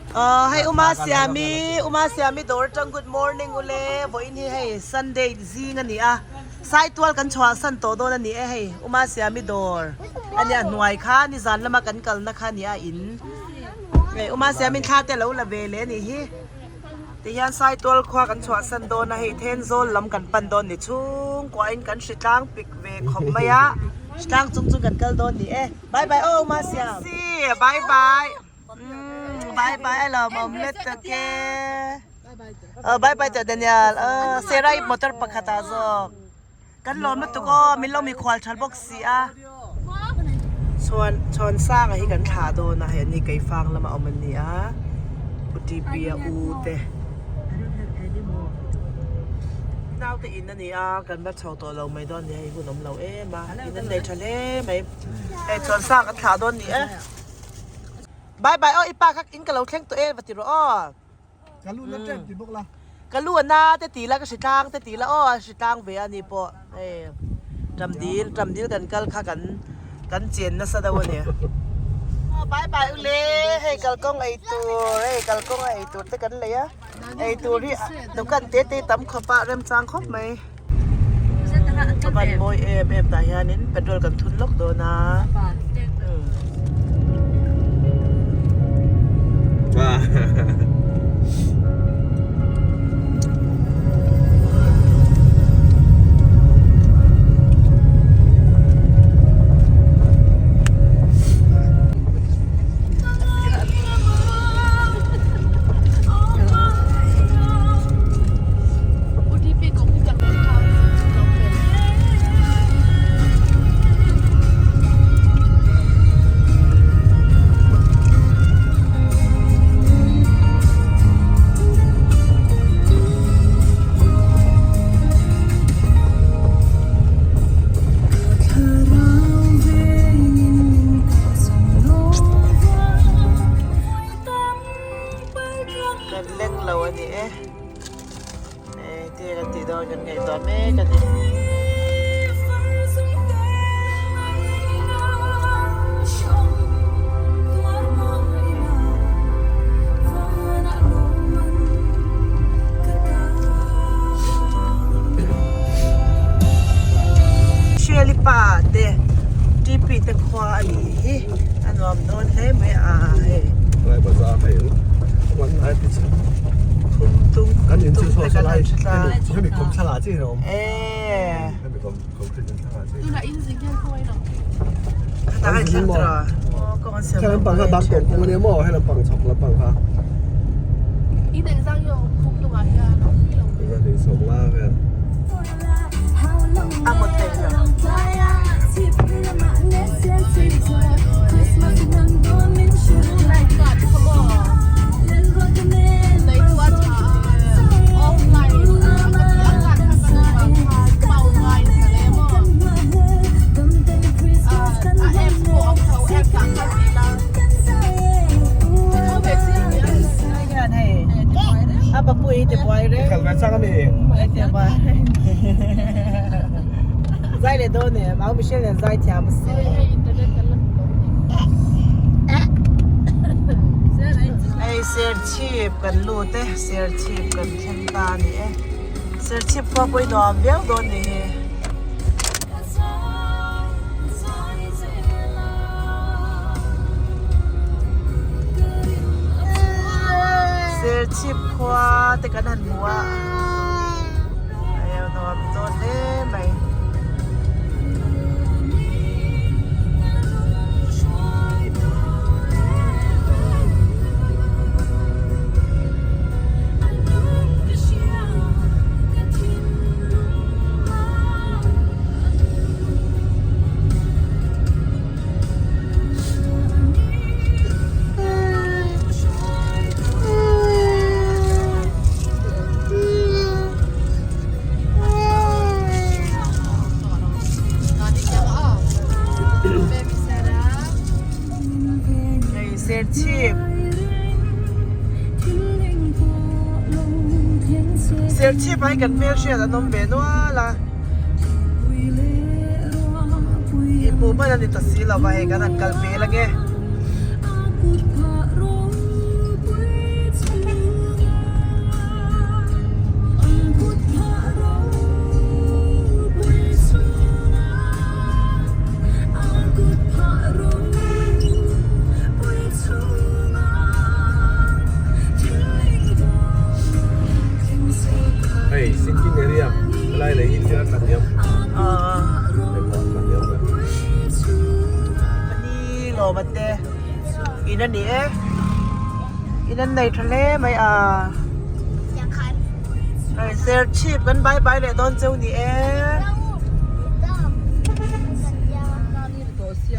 Aw hei Uma Siami Uma Siami dawr atang good morning ule vawiin hi hei Sunday zing a ni a Saitual kan chhuah san tawh dawn a ni e hei Uma Siami dawr a nia hnuai kha nizan lama kan kalna kha a ni a in hei Uma Siamin thla te a lo la ve leh a nih hi tihian Saitual khua kan chhuah san dawn a hei Thenzawl lam kan pan dawn a ni chhungkuahin kan hritlang pik ve khawp mai a hritlang chung chung kan kal dawn a ni e bye bye aw Uma Siam bye bye. Umm bye bye a lawmawm let tak e aw bye bye teh Daniel aw Serai motor pakhat ah zawk kan lawm lutuk aw min lo mikhual that bawk si a chhuan chhuan sanga hi kan thlah dawn a hei ani keifang lama awm an ni a U T P a u te naute in a ni a kan va chho tawh lo mai dawn a ni hei hun awm lo em a in an nei tha hle mai hei chhuan sang kan thlah dawn a ni e. Bye bye aw i pa kha in ka lo thleng tawh e va ti rawh aw. Ka lu na tep ti bawk la. Ka lu a na te ti la ka hri tlang te ti la aw a hri tlang ve a ni pawh hei Tamdil Tamdil kan kal kha kan kan chen nasa deuh a ni. Aw bye bye u le hei kalkawng ei tur hei kalkawng a ei tur te kan lei a ei tur hi dukan te te tam khawp a remchang khawp mai. A van mawi em em tah hianin petrol kan thun lawk dawn a. Kan leng lo a ni e engtin kan tih dawn kan ngaihtuah mek a ni. Shirley pa te TP te khua a nih hi a nuam dawn hle mai a hei. Lai bazar hei wan lai te chu Khum tung kan in chu tung saw te saw kan lai han hre tla. hemi kom thla chi rom E hemi kom kom thla chi Tuna in zing hian khaw in ang Khatah a inthlak tur a aw kawng an siam He lampang kha bak tawp kawng ania maw he lampang chhawk lampang kha. In engzang nge awm khum hnungah hian a awm lo ve. Zan in sawm nga vel. A maw theih lo. Zai leh dawn em au Michelle nen zai thiam a si hei serchhip kan lut e serchhip kan thleng ta a ni e serchhip khua pawh hi nuam viau dawn ni hi. Serchhip khua te kan han hmu a a nuam dawn hle mai. Hei Serchhip Serchhip ah hi kan hmelhriat an awm ve nual a Inhmuh hman a ni ta si lo va hei kan han kal pel ange. In an nei tha hle mai a. Hei Serchhip kan bye bye leh dawn cheu ni e.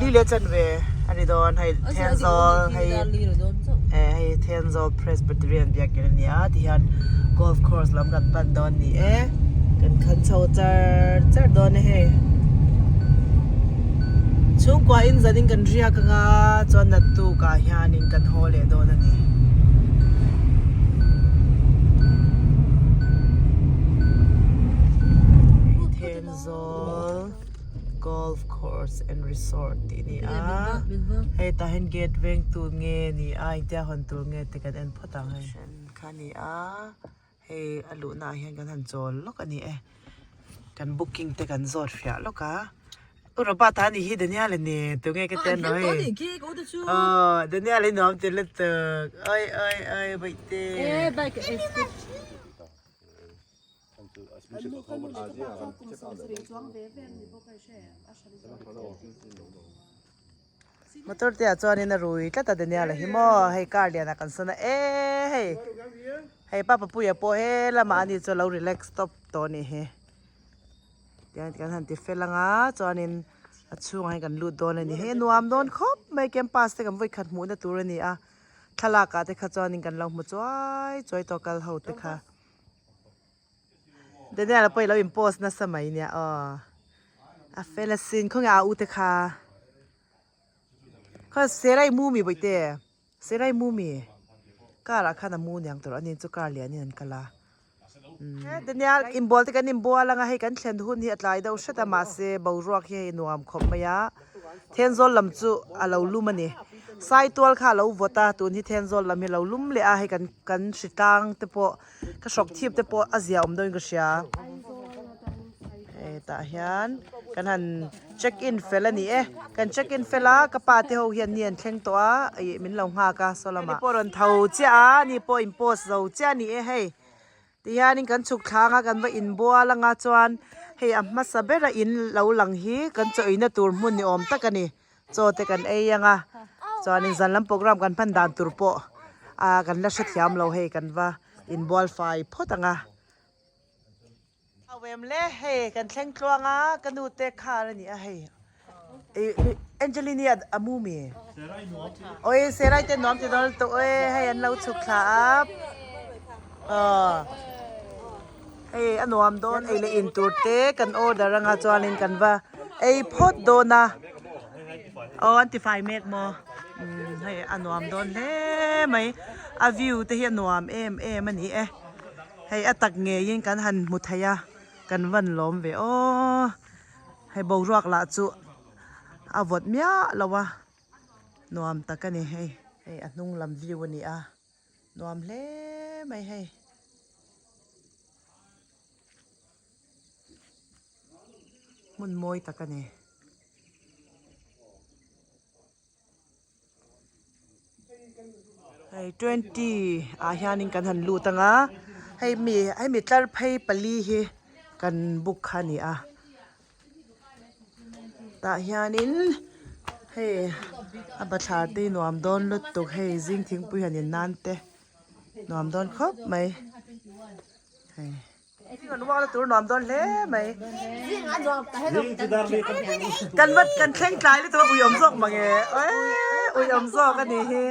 Li leh chanve a ni dawn hei Thenzawl hei hei Thenzawl Presbyterian biakin a ni a tihian golf course lam kan pan dawn ni e. Kan khan chho char char dawn e hei. Chhungkua in zanin kan riak anga chuan naktukah hianin kan haw leh dawn a ni. Thenzawl Golf Course and Resort tih a ni a hei tah hian gate veng tur nge ni a engtia hawn tur nge te kan en phawt ang hei. Kha a ni a. Hei a luhna ah hian kan han chawl lawk a ni e kan booking te kan zawt fiah lawk a u Robert a ni hi Daniel a ni tunge ka ti a no hei aw Daniel i nuam ti lutuk oi oi oi baihte. Motor te ah chuanin a rui tlat a Daniel a hi maw hei car lian ah kan sawn a e hei hei pa papuia pawh he lamah ani chu a lo relax tawp tawh a nih hi tiang kan han ti fel anga chuanin a chhungah hian kan lut dawn a ni hei a nuam dawn khawp mai campus te kan vawi khat hmuhna tur a ni a thlalak ah te kha chuanin kan lo hmu chuai chuai tawh kal ho te kha. Daniel a pawh i lo in post nasa mai nia aw a fel asin khawnge a u te kha khaw serai mu mi bawihte serai mu mi car ah khan a mu niang tur ani chu car lian in an kal a Daniel inbual te kan inbual anga hei kan thlen hun hi a tlai deuh hret a mahse boruak hi hei nuam khawp mai a. Thenzawl lam chu a lo lum a ni. Saitual kha a lo vawt a, tun hi Thenzawl lam hi a lo lum leh a, hei kan kan hritlang te pawh ka hrawk thip te pawh a zia awm deuhin ka hria. Hei tah hian kan han check in fel a ni e, kan check in fel a, ka pa te ho hian ni an thleng tawh a, ih min lo nghak a saw lamah. Ni pawh rawn tho chiah a, ni pawh in post zo chiah a ni e hei. Tihianin kan chhuk thlang a kan va inbual anga chuan hei a hmasa bera in lo lang hi kan chaw eina tur hmun ni awm tak a ni chaw te kan ei anga chuanin zan lam program kan hman dan tur pawh ah kan la hrethiam lo hei kan va inbual fai phawt anga. Awem le hei kan thleng tluang a ka nu te car a ni a hei. Angelini a mu mi oi serai te nuam ti dawn lutuk oi hei an lo chhuk thla a aw hei a nuam dawn ei leh in tur te kan order anga chuanin kan va ei phawt dawn a aw an ti fai mek maw hei a nuam dawn hle mai a view te hi a nuam em em a ni e hei a tak ngeiin kan han hmu thei a kan van lawm ve aw. Hei boruak lah chu a vawt miah lo a, nuam tak a ni hei, hei a hnung lam view a ni a, nuam hle mai hei. Hmun mawi tak a ni. Hei 20 ah hianin kan han lut anga hei mi hemi tlar phei pali hi kan book kha a ni a tah hianin hei a bathlar te hi nuam dawn lutuk hei zing thingpui han in nan te nuam dawn khawp mai hei. An uak na tur nuam dawn hle mai. Kan va kan thleng tlai lutuk a ui awm zawk mange ui awm zawk a ni hi.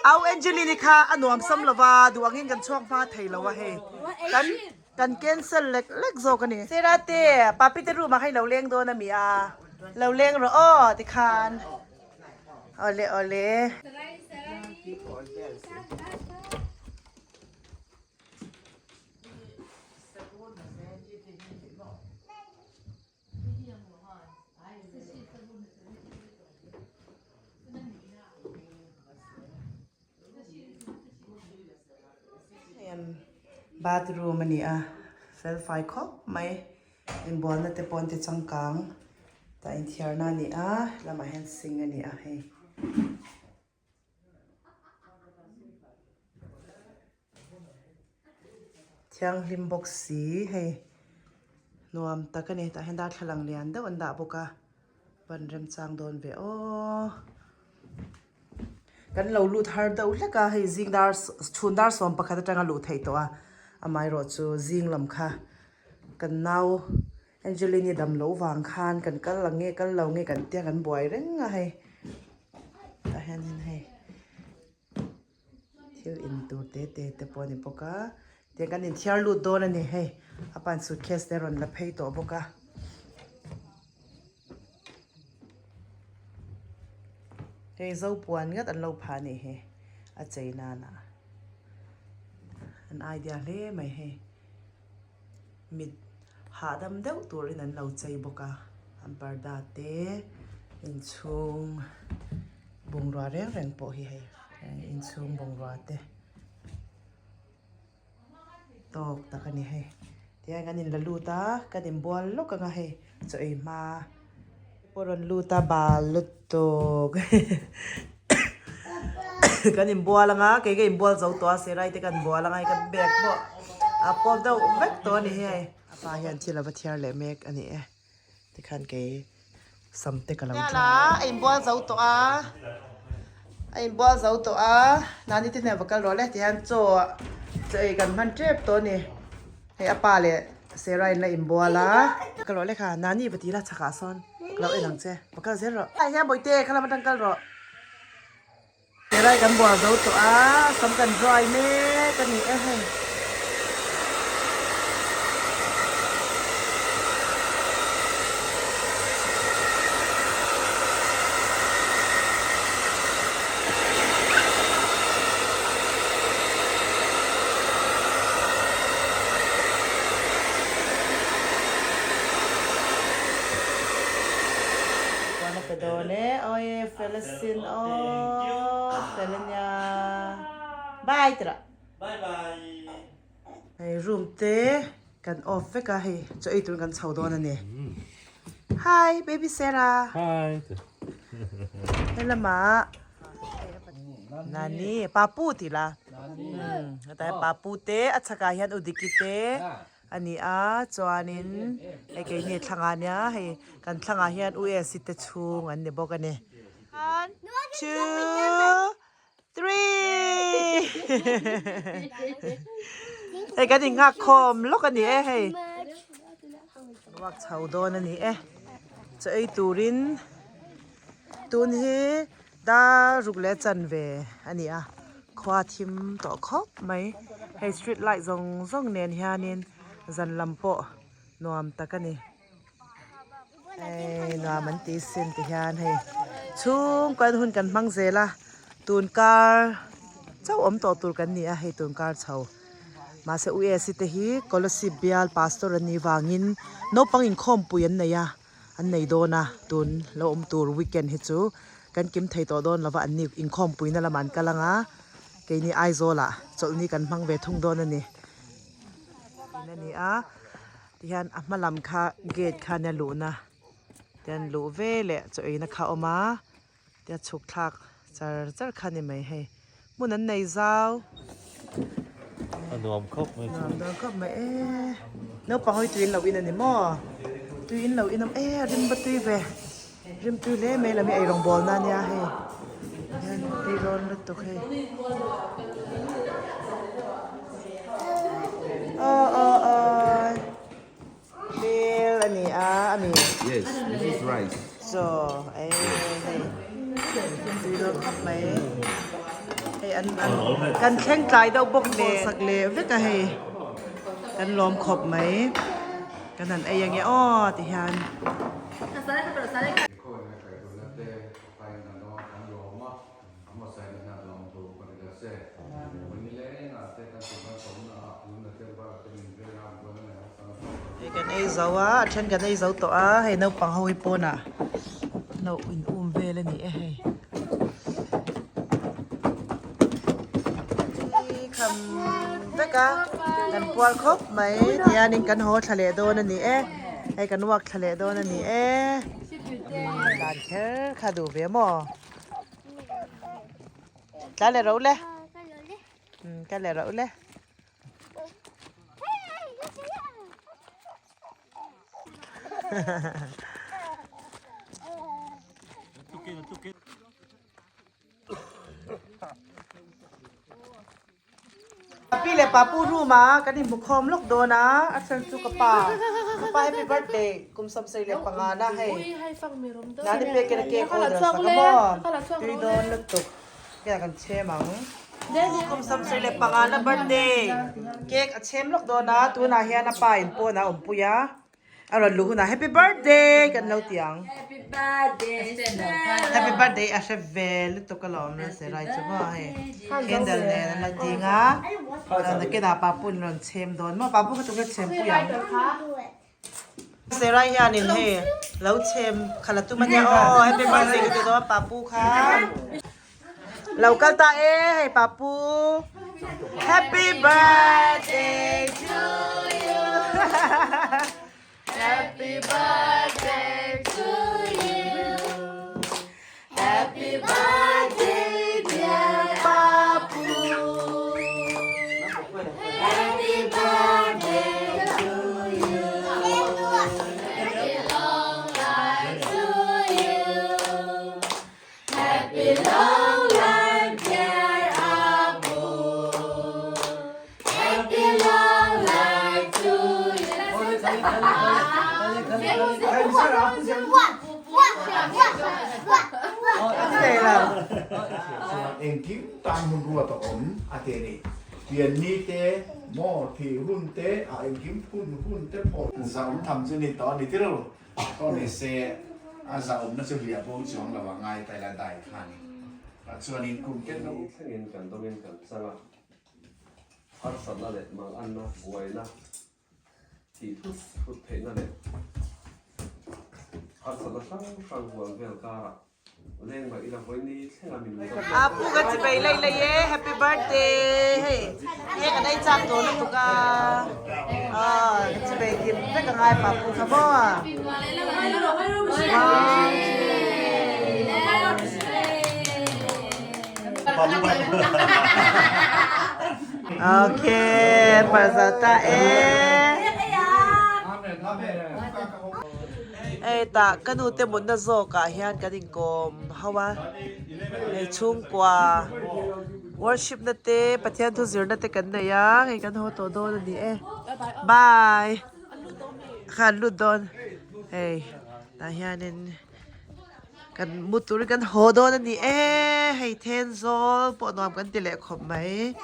Au Angeline kha a nuam sam lova duh angin kan chhuak hma thei lo a hei. Kan kan cancel lek lek zawk a ni. Sera te papi te room ah khan i lo leng dawn a mi a lo leng rawh aw tikhan. Awle awle. Bathroom a ni a fel fai khawp mai inbualna te pawh an ti changkang tah inthiarna a ni a lamah hian sink a ni a hei. Thianghlim bawk si hei nuam tak a ni tah hian darthlalang lian deuh an dah bawk a ban remchang dawn ve aw. Kan lo lut har deuh hlek a, hei zing dar chhun dar 11 atanga luh theih tawh a, amaherawh chu zing lam kha kan nau Angeline-i dam loh vang khan kan kal ang nge kal lo nge kan tia kan buai reng a hei tah hianin hei thil in tur te te te pawh a ni bawk a tiang kan inthiar lut dawn a ni hei a pan suitcase te a rawn la phei tawh bawk a. Hei Zopuan ngat an lo phah a nih hi a chei nana an idea hle mai hei mit hahdam deuh turin an lo chei bawk a an parda te inchhung bungrua reng reng pawh hi hei inchhung bungrua te. Tawk tak a ni hei. Tihian kan inla lut a, kan inbual lawk ang a hei chaw ei hma pawh rawn lut a bal lutuk kan inbual ang a kei ka inbual zo tawh a serai te kan bual ang a hei ka bag pawh a pawp deuh vek tawh a ni hei. A pa hian thil a va thiar leh mek a ni e tikhan kei sam te ka lo tla a inbual zo tawh a a inbual zo tawh a nani te hnen va kal rawh le tihian chaw chaw ei kan hman tep tawh a ni hei a pa leh Sarah in la inbual a kal rawh le kha nani va ti la chhakah sawn ka lo en ang che va kal zel rawh ah hian bawihte kha lam atang kal rawh Sarah kan bual zo tawh a sam kan dry mek a ni e hei. Puan a pe dawn e awi fel asin aw fel ania bye tira hei room te kan off vek a hei chaw ei turin kan chho dawn a ni hi baby Sarah hi helamah nani papu tih la hetah papu te a chhakah hian udiki te a ni a chuanin hei keini thlangah nia hei kan thlangah hian u esi te chhung an ni bawk a ni one two three hei kan inghak khawm lawk a ni e hei ruak chho dawn a ni e chaw ei turin tun hi dar ruk leh chanve a ni a khua thim tawh khawp mai hei street light zawng zawng nen hianin zan lam pawh nuam tak a ni. Hei nuam an tih sin ti hian hei chhungkaw hun kan hmang zel a tun kar chauh awm tawh tur kan ni a hei tun kar chho mahse u esi te hi Kolasib bial pastor an nih vangin naupang inkhawmpui an nei a an nei dawn a tun lo awm tur weekend hi chu kan kim thei tawh dawn lova an ni inkhawmpui na lamah an kal ang a keini Aizawl ah chawlhni kan hmang ve thung dawn a ni a ni a. Tihian a hma lam kha gate kha nia luhna tian luh ve leh chaw eina kha a awm a tia chhuk thlak char char kha a ni mai hei hmun an nei zau. A nuam khawp mai chu. Nuam dawn khawp mai e naupang hawi tui in lo in a ni maw tui in lo in awm e a rim va tui ve rim tui hle mai lam hi eirawng bawl na ania hei hian tui dawn lutuk hei. Aw aw aw hmel a ni a a mi. Yes, this is rice. So eh hei tui dawn khawp mai hei an an kan thleng tlai deuh bawk nen sak leh vek a hei kan lawm khawp mai kan han ei ange aw ti hian. Hei kan ei zo a a then kan ei zo tawh a hei naupang ho hi pawnah lo in um vel a ni e hei kham vek a kan puar khawp mai tihianin kan haw thla leh dawn a ni e hei kan walk thla leh dawn a ni e dan kher kha duh ve maw. Tla leh ro le. Ka leh ro le. Pi leh papu room ah kan inhmu khawm lawk dawn a, a then chu ka pa, ka pa happy birthday kum 75 na hei nani pek in a cake order sak a maw tui dawn lutuk hei kan chhem ang kum 75 na birthday cake a chhem lawk dawn a tunah hian a pa in pawn a awmpui a. A rawn luh hunah happy birthday kan lo ti ang. Happy birthday a hre ve lutuk alawm la se rai chu maw hei candle nen an lo ding a nakinah papu in rawn chhem dawn maw papu kha tunge chhem pui ang Serai hianin hei lo chhem kha la tum ania aw happy birthday ka ti dawn papu kha lo kal ta e hei papu happy birthday to you happy birthday to you happy birthday dear papu happy birthday to you happy long life to you happy long life dear apu happy long life to you Engkim tan hun ruat a awm a ti a ni. Pianni te, maw, thih hun te, a engkim hun hun te pawh. Zahawm tham chu ni tawh a ni tirh. Pawh ni se, a zahawmna chu hliah bo chuang lo a ngai ta ila dai kha a ni. Chuanin kum ken lo. Thlengin kan dawngin kan chang a, harsatna leh manganna, buaina, tih thut thut theihna leh harsatna hrang hrang hual vel karah leng mah ila vawiin thlenga min lo A pu ka chi bei lei lei e happy birthday hei he kan ei chak dawn lutuk a aw ka chi bei kim vek a ngai pa pu kha maw Okay, pasata e. Hei tah ka nu te mutna zawkah hian kan inkawm ho a, hei chhungkua worship na te Pathian thu zirna te kan nei a, hei kan haw tawh dawn a ni e, bye kha an lut dawn hei tah hianin kan mu turin kan haw dawn a ni e, hei Thenzawl pawh nuam kan ti leh khawp mai.